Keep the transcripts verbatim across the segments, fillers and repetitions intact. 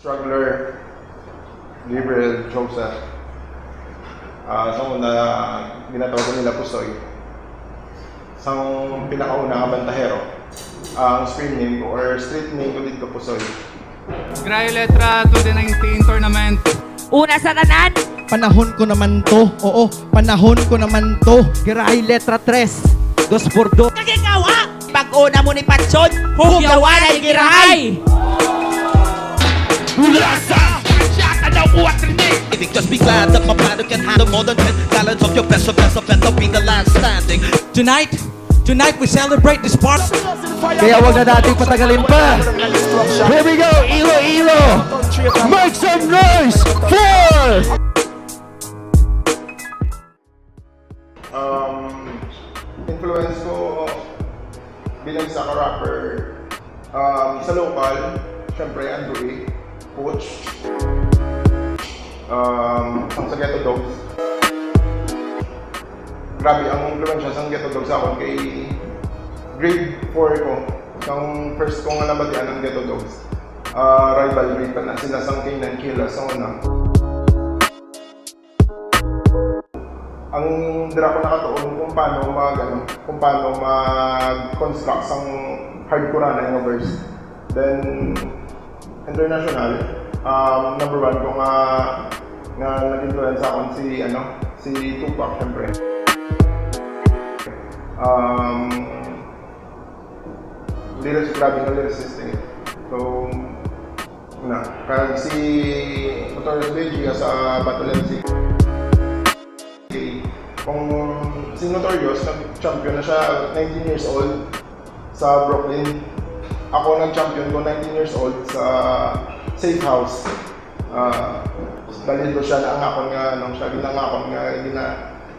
Struggler, Gabriel Joseph. Ah, sa una, ginatawag ko nila Pusoy. Sang pinakauna nga bantahero, ang screen name ko or street name ko dito, Pusoy. Girahay Letra twenty nineteen tournament. Una sa tanan, Panahon ko naman to, oo, panahon ko naman to. Girahay Letra tres, dos por dos. Kagigawa! Pag-una mo ni Patson, hugawan ang girahay! Just be glad that my bladder can handle more than ten gallons of your best, so best, so best, be the last standing. Tonight, tonight we celebrate this part. Kaya wag na natin patagalin pa. Here we go, Iloilo! Make some noise for Um, influence ko bilang isa ka rapper, um, sa local, syempre, Andrew A, Coach, um, ang sa Ghetto Dogs. Grabe ang influence sa Ghetto Dogs sa akon kay grade four ko. Ang first ko nga nabatian ang Ghetto Dogs. Ah, rivalry pa na sila sang Kaynan Killa sa una. Ang dira ko nakatuon kung paano mag, ano, kung paano mag-construct sang hardcore na nga verse. Then, international, um, number one ko nga, nga nag-influence sa akon si, ano, si Tupac, syempre. Um, lyrics, grabe nga lyricist eh. So, na, kag si Notorious B I G as a battle M C. Kung si Notorious, nag-champion na siya, nineteen years old, sa Brooklyn. Ako, nag-champion ko, nineteen years old, sa Safe House. Ah, dali do siya na ang akon nga, ano, siya ginangakon nga, gina-,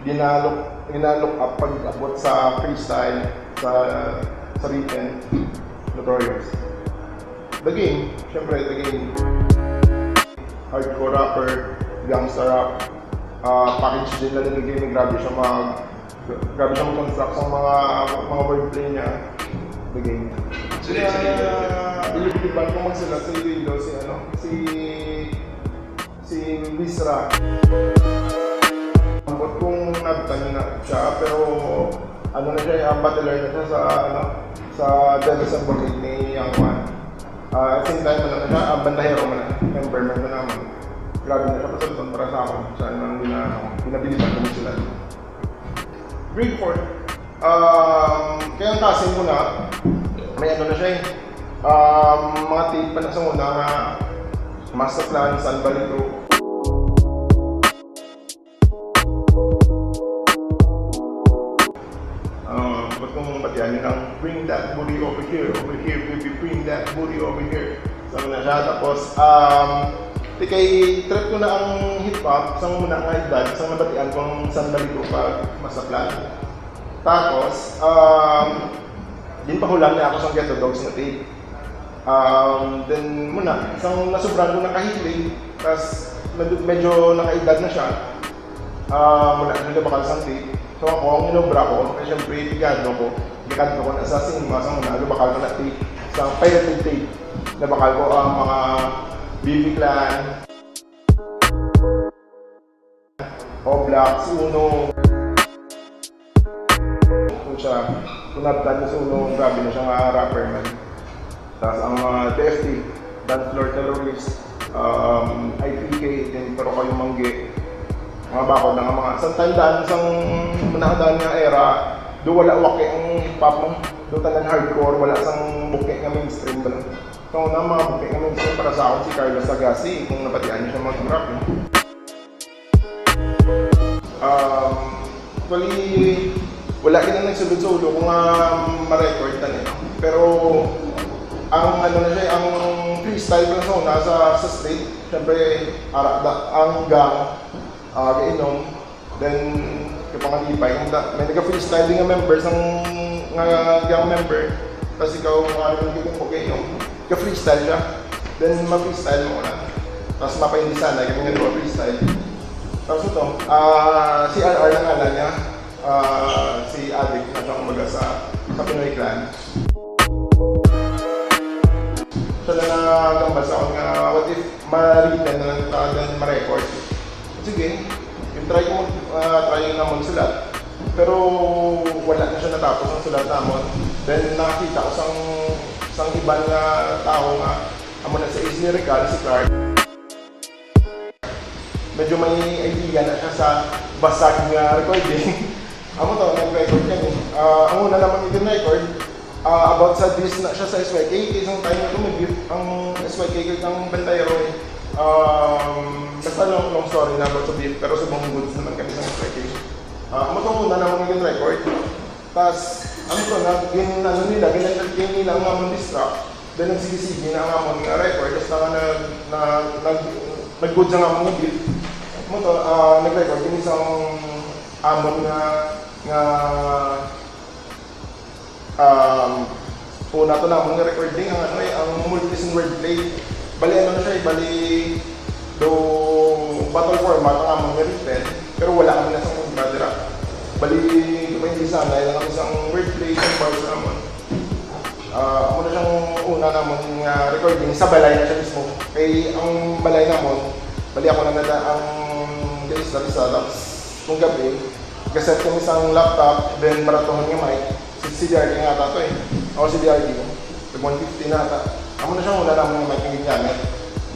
ginalook, ginalook up pag-abot sa freestyle, sa, sa written, Notorious. The Game, syempre, The Game. Hardcore rapper, gangsta rap, ah, package din na nila The Game, grabe siya mag, grabe siya mag-construct sa mga, mga wordplay niya, The Game. Sige, sige. Kaya, bilib-biliban ko magsulat sa Iloilo si, ano, si, si Luis Ra. Ambot kung nabtan na siya, pero ano na siya, ang battler na siya sa, ano, sa Devil's Advocate ni Young Juan. Ah, at same time, ano na siya, ang bandahero man na, member man na naman. Grabe na siya, pasulton para sa akon, sa nang gina-, ano, ginabiliban ko sila. Grade four. Um, kaya ang kasin ko na, may ano na siya eh. Um, mga tape pa na sa una nga Master Plan, San Balito. Ah, ba't kung batian yun ang "Bring that booty over here, over here, baby, bring that booty over here." Sa una siya, tapos, um, di kay trip ko na ang hip-hop, sa una nga edad, sa nabatian ko ang San Balito pag Master Plan. Tapos, um, din pahulam na ako sa Ghetto Dogs nga tape. Um, then, muna, isang nasobran ko nakahiling, tas medyo, medyo nakaedad na siya. Ah, muna, medyo bakal sang tape. So, ako, ang inobra ko, kaya syempre, pigado ko. Gikadto ko na sa cinema, sa muna, medyo bakal ko na tape. Sa pirated tape, nabakal ko ang mga B B Clan. Oblax, Uno. Kung siya, kung nabtan mo si Uno, grabe na siya nga rapper man. Tapos ang mga D F T, Dance Floor Terrorist, um, I P K, then pero kayo manggi. Mga bakod na nga mga, sa tandaan, sa manahadan nga era, do wala waki ang hip-hop mo. Do tanan hardcore, wala sang buki nga mainstream ba lang. Kung na mga buki nga mainstream para sa akon si Carlos Agassi, kung nabatian niyo siya mag-rap, no? Um, actually, wala gid ang nagsulod sa ulo ko nga ma-record na niya. Pero, ang ano na siya, ang freestyle ko na sa una sa, sa street, syempre, ara, da, ang gang, ah, gainom, then, kapangalipay, ang da, may nag-freestyle din nga member, sang, nga gang member, tapos ikaw, mga rin yung ko gainom, ka-freestyle siya. Then, ma-freestyle mo na. Tapos, mapaindisan na, kami nga freestyle. Tapos ito, ah, si R R ang ngalan niya. Ah, si Adik na siya, kumbaga, sa, sa Pinoy Clan. Siya na nagambal sa akon nga, what if ma-written na lang ta, then ma-record? Sige, yung try ko mag, ah, try na magsulat. Pero wala na siya natapos ang sulat namon. Then nakakita ko sang, sang iban nga tao nga amo na sa Easily Recall, si Clark. Medyo may idea na siya sa basag nga recording. Amo to, nag-record kami. Ah, ang una namon gin-record, ah, about sa diss na siya sa S Y K. Kay isang time na to, may beef ang S Y K kag ang Bantayero, eh. Um, basta long, long story na about sa beef, pero subong goods naman kami sa S Y K. Ah, amo tong una namon gin-record. Tas, ano to, na, gin, ano nila, gin-entertain nila ang amon diss track. Then, nagsige-sige na ang amon nga record. Tas na, na, na, nag, nag-good sa amon nga beat. Mo to, ah, nag-record kini sa amon nga, nga, um, una to namon nga recording, ang ano eh, ang multi-scene wordplay. Bali, ano na siya eh, bali, do battle format ang amon nga written, pero wala kami na sa kontra dira. Bali, di pa hindi sana, lang kami sa wordplay, sa bars namon. Ah, amo na siyang una namon nga recording sa balay na siya mismo. Kay ang balay namon, bali ako lang nada ang gaisda isa, tapos kung gabi, gaset kami sang laptop, then baratuhon nga mic, si, si D R D nga ata to eh. Ako si D R D ko. Tag one fifty na ata. Amo na siyang una namon nga mic nga gingamit.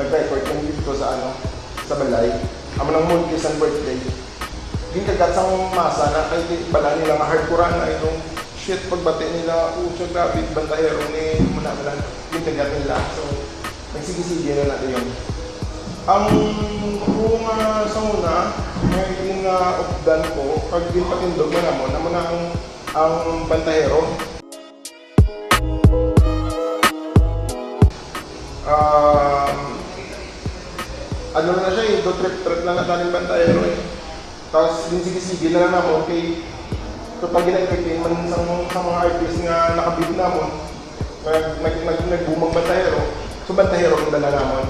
Nag-record kami dito sa ano, sa balay. Amo nang multi sa birthday. Ginkagat sang masa na kay di bala nila nga hardcore na itong shit pagbati nila, "Oh, siya grabe, Bantayero ni muna bala." Ginkagat nila. So, nagsige-sige na natin yun. Ang una sa una, may ginaupdan ko, pag ginpatindog na namon, amo na ang, ang Bantayero. Um, ano na siya eh, do trip-trip lang na taning Bantayero eh. Tapos, din sige-sige na lang namon kay total gina-entertain man sa, sa mga artist nga nakabili namon. Nag, nag, nag, nagbumang Bantayero. So, Bantayero ang dala namon.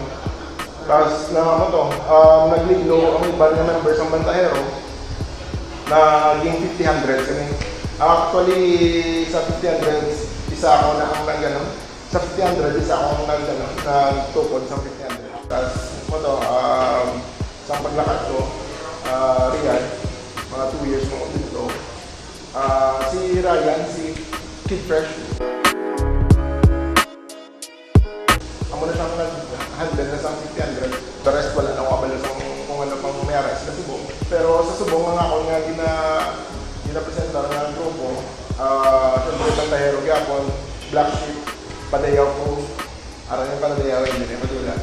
Tapos, na ano to, um, naglilo ang iban nga members ng Bantayero. Naging fifty hundred kami. Actually, sa fifty hundred, isa ako na ang nag-, ano, sa fifty hundred, isa akong nag-, ano, nagtukod sa fifty hundred. Tas, mo to, um, sa paglakad ko, ah, Riyadh, mga two years mo dito. Ah, si Ryan, si Kid Fresh. Amo na siyang nag-handle na sa fifty hundred. The rest, wala na akong kabalo sa kung ano pang mayara sila subong. Pero sa subong nga ako nga gina-, ginapresentar nga grupo, ah, syempre, Bantayero gyapon, Black Sheep, Padayaw ko, Aram yung pala dayawin din, eh, madula.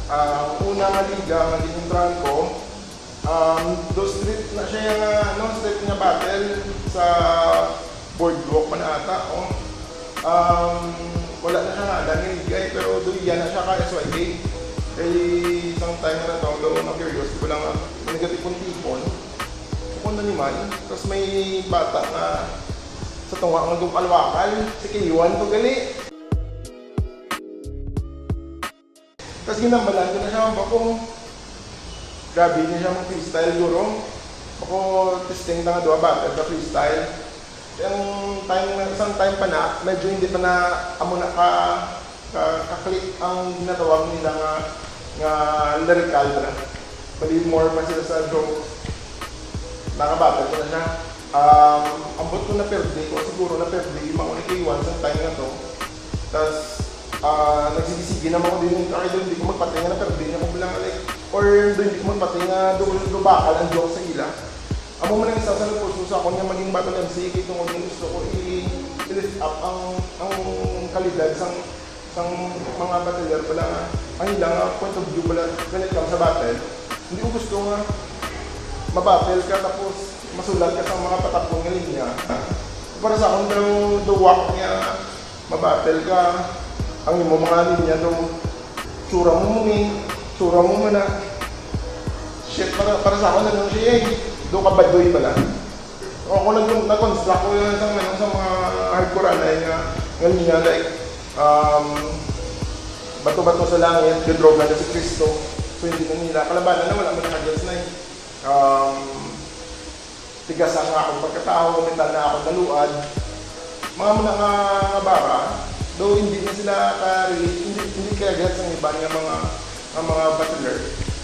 Ah, ang una nga liga nga ginuntrahan ko, um, do street na siya nga, no, street nga battle sa boardwalk man ata, oh. Um, wala na siya nga, dami liga, eh, pero do iya na siya ka S Y K. Kay isang time na to, do na curious ko lang nga, may nagatipon-tipon. Kung ano ni man, tapos may bata nga sa tunga nga gumwalwakal, si K one to gali. Tas ginambalan ko na siya, bako, grabe niya siya mag-freestyle, guro. Bako, testing na nga duha battle ka freestyle. Ang time, isang time pa na, medyo hindi pa na amo na ka, ka, ka-click ang ginatawag nila nga, nga lyrical na. Bali, more pa sila sa joke. Nakabattle ko na siya. Um, ambot ko na perde ko, siguro na perde yung mga ni K one sa time na to. Tas, ah, nagsige-sige naman ko din, "Ay, doon, di ko magpatay nga na perde niya ko bilang, like, or doon, di ko magpatay nga do, do bakal ang joke sa ila." Amo man ang isa sa nagpuso sa akon nga maging battle M C, kay tungod nga gusto ko i-, i-lift up ang, ang kalidad sang, sang mga battler pala nga, ang ila nga point of view pala when it comes sa battle. Hindi ko gusto nga mabattle ka tapos masulat ka sa mga patapon nga linya. Para sa akon daw, duwak nga mabattle ka, ang imo mga linya daw, tsura mo muni, tsura mo man na. Shit, para, para sa akon, ano siya eh, do ka badoy pala. O, ako nag-, nag-construct ko yun sa, ano, sa mga hardcore anay nga, nga linya, like, um, bato-bato sa langit, gidroga na si Kristo. So, hindi na nila, kalabanan na, wala man nakagets na eh. Um, tigas ang akong pagkatao, metal na akong naluad. Mga muna nga, nga bara, Though hindi na sila ka-relate, hindi, hindi kaya gets ang iban nga mga, nga mga battler.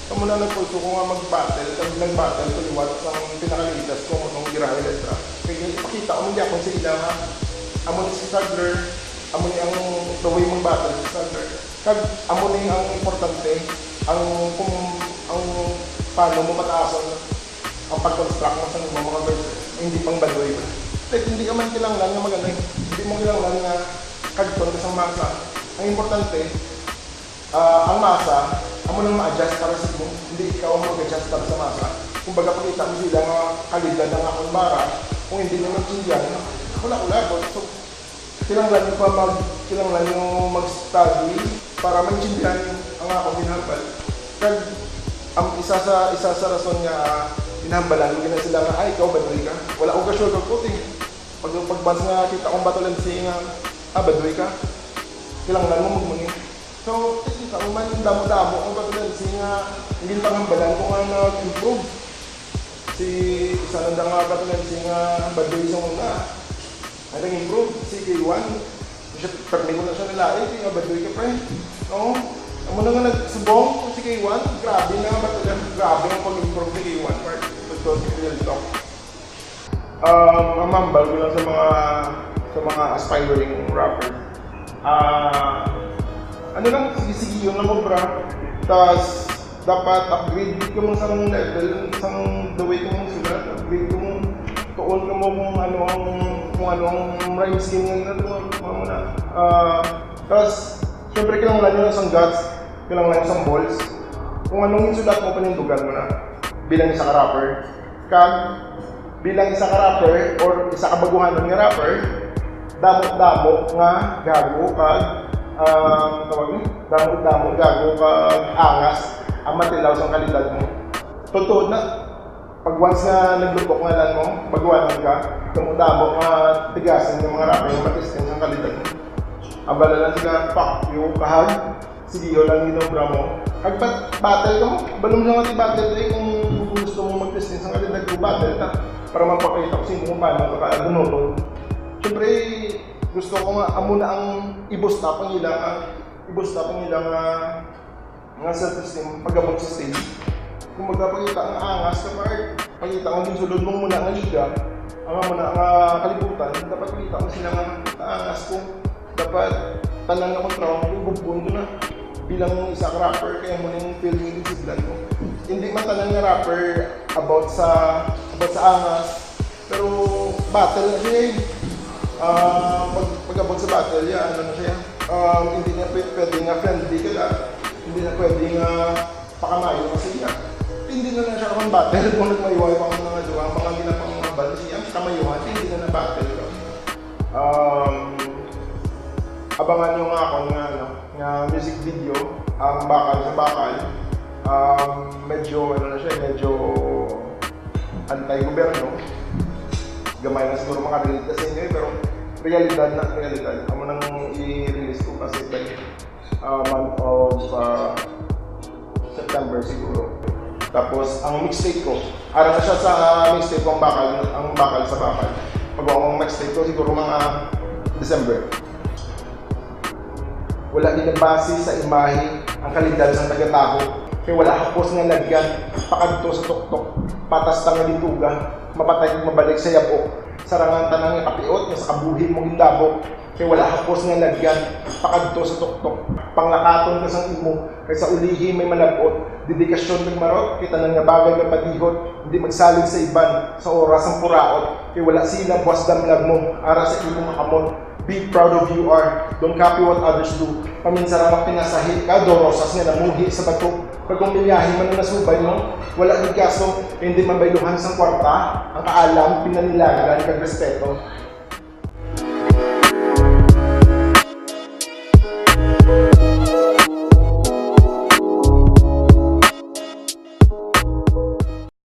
Kamo na nagpulso ko nga mag-battle, kag nag-battle ko liwat sang pinaka-latest ko, amo tong Girahe Letra. Kay ipakita ko man gyapon sa ila nga amo ni si struggler, amo ni ang the way mag-battle si struggler. Kag amo ni ang importante, ang kung ang paano mo pataason ang pag-construct mo sa imong mga verses, hindi pang badoy ba? Like, hindi ka man kinahanglan nga mag-ano eh. Hindi mo kinahanglan nga kagton ka sa masa. Ang importante, ah, ang masa, amo nang ma-adjust para sa imo. Hindi ikaw ang mag-adjust para sa masa. Kumbaga, pakita mo sila nga kalidad ang akong bara. Kung hindi mo maintindihan, wala ko labot. So, kinahanglan mo pa mag, kinahanglan mo mag-study para maintindihan ang akong ginhambal. Kag ang isa sa, isa sa rason nga ginhambalan mo gina sila nga, "Ay, ikaw, baduy ka." Wala ko ka-sugarcoat eh. Pag, pag once nga kita kong battle M C nga, "Ah, baduy ka," kinahanglan mo magmuni. So, kita mo man, damo-damo ang battle M C nga ang ginpanghambalan ko nga nag-improve. Si isa lang nga battle M C nga baduy sa una. Ang nag-improve, si K one. Siya, permi ko na siya nalain, kaya baduy ka, pre. Oo. Amo na nga nagsubong si K one, grabe na nga battle, grabe ang pag-improve ni K one, part. Totoo, si Real Talk. Um, ang mambal ko lang sa mga, sa mga aspiring rapper. Ah, ano lang, sige-sige yun lang, obra. Tas, dapat upgrade ka mo sa level, sa the way ka mo sulat, upgrade ka mo, tuon ka mo kung ano ang, kung ano ang rhyme scheme nga ginagawa mo na. Ah, tas, syempre, kinahanglan nyo na sang guts, kinahanglan nyo sang balls. Kung anong sulat mo, panindugan mo na bilang isa ka rapper. Kag bilang isa ka rapper or isa ka baguhanon nga rapper, damo-damo nga gago kag, um, tawag ni, damo-damo gago kag angas ang matilaw sang kalidad mo. Totoo na, pag once nga naglupok ngalan mo, baguhanon ka, damo-damo nga tigasin nga mga rapper nga matisting sang kalidad mo. Abala lang sila, fuck you, kahag. Sige, yun lang ginobra mo. Kag bat-, battle ka mo. Balong na nga ti battle, eh, kung gusto mo mag-testing sa kalidad ko, battle ta. Para mapakita ko sa inyo kung paano ka kagunuton. Siyempre, gusto ko nga, amo na ang ibusta pang ila nga, ibusta pang ila nga, nga self-esteem, pag-abot sa stage. Kung magpakita ang angas ka, part, pakita ang ginsulod mong muna nga liga, ang amo na nga kalibutan, dapat pakita mo sila nga angas ko. Dapat tanan nga kontra ko, gubgon ko na. Bilang isa ka rapper, kaya mo na yung feeling yung siblan ko. Hindi man tanan nga rapper about sa, about sa angas, pero battle na siya eh. Ah, pag, pag-abot sa battle, yeah, ano na siya. Um, hindi na pwe-, pwede nga friendly ka na. Hindi na pwede nga pakamayo kasi nga. Hindi na lang siya kung battle kung nagmayuhay pa ang mga duwa, mga ginapangabal siya, kamayuhan, hindi na na battle. Um, abangan nyo nga ako nga, ano, nga music video, ang Bakal sa Bakal. Um, medyo, ano na siya, medyo anti-gobyerno. Gamay na siguro makarelate ka sa inyo, eh, pero realidad na, realidad. Amo nang i-release ko kasi by, uh, month of, uh, September siguro. Tapos, ang mixtape ko, ara na siya sa, uh, mixtape ko, ang Bakal, ang Bakal sa Bakal. Pag ang mixtape ko, siguro mga December. Wala ginabase sa imahe ang kalidad sang taga-taho, kay wala hapos nga lagyan pakadto sa tuktok, patas ta nga gituga, mapatay kag mabalik sa yab-ok. Sarangan tanan nga kapiot nga sa kabuhi mo gindabok, kay wala hapos nga lagyan pakadto sa tuktok. Panglakaton ka sang imo, kay sa ulihi may malab-ot. Dedikasyon kag marot, kay tanan nga bagay may padihot, hindi magsalig sa iban sa oras sang puraot, kay wala sila buas damlag mo, ara sa imo nga kamot. Be proud of who you are. Don't copy what others do. Paminsaran ang pinasahi ka, daw rosas nga namuhi sa bato. Kag kung milyahi man ang nasubay mo, wala gid kaso, kay hindi man bayluhan sang kwarta ang kaalam, pinanilagan, kag respeto.